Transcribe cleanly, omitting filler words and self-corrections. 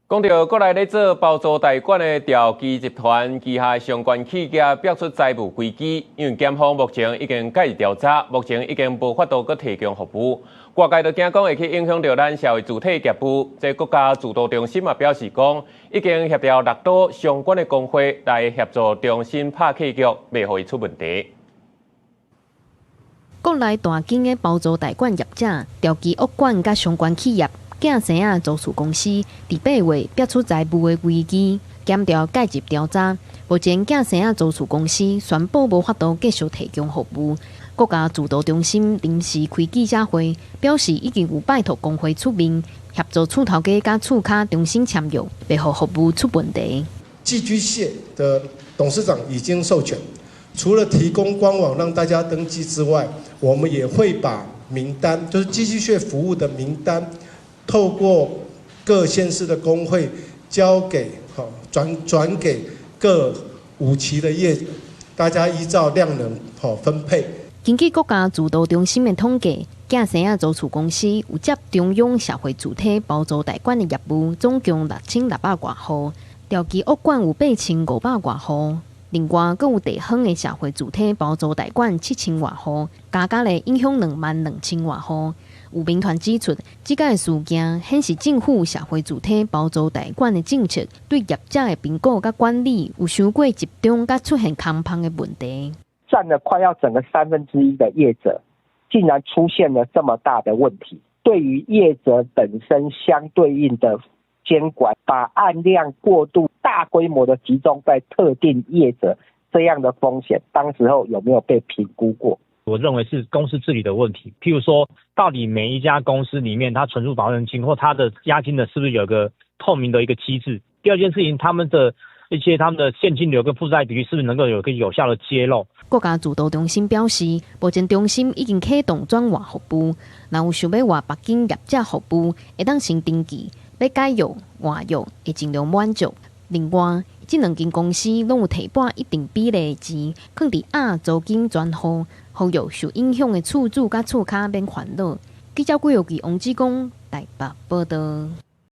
講到國內咧做包租代管的兆基集團旗下相關企業爆出財務危機，因為檢方目前已經介入調查，目前已經無法度閣提供服務。外界都驚講會去影響到咱社會主體業務。這國家資圖中心嘛表示講，已經協調六都相關的公會來協助中心拍契約，袂予伊出問題。國內大間的包租代管業者，兆基屋管佮相關企業。囝生仔租厝公司佇8月爆出財務的危機，檢調介入調查。目前囝生仔租厝公司宣布無法度繼續提供服務。國家資圖中心臨時開記者會，表示已經有拜託公會出面協助厝頭家佮厝跤重新簽約，袂予服務出問題。寄居蟹的董事長已經授權，除了提供官網讓大家登記之外，我們也會把名單，就是寄居蟹服務的名單，透過各縣市的公會交給，好轉轉給各五期的業，大家依照量能好分配。根據國家資圖中心的統計，囝生仔租厝公司有接中央社會主體包租代管的業務，總共6600外戶，兆基屋管有8500外戶，另外閣有地方的社會主體包租代管7000外戶，加加咧影響22,000外戶。有民團指出，這個事件顯示政府社會主體包租代管的政策對業者的評估佮管理有傷過集中，佮出現空縫的問題。佔了快要整個1/3的業者，竟然出現了這麼大的問題。對於業者本身相對應的監管，把案量過度大規模的集中在特定業者，這樣的風險，當時候有沒有被評估過？我認為是公司治理的問題。譬如說，到底每一家公司裡面，它存入保證金或它的押金的，是不是有個透明的一個機制？第二件事情，他們的現金流跟負債比率，是不是能夠有個有效的揭露？國家資圖中心表示，目前中心已經啟動轉換服務，若有想欲換別間業者服務，會當先登記，欲解約換約會盡量滿足。另外，這兩間公司攏有提撥一定比例的錢，囥佇額租金專戶，予予受影響的厝主佮厝跤免煩惱。記者郭玉琪、王志剛台北報導。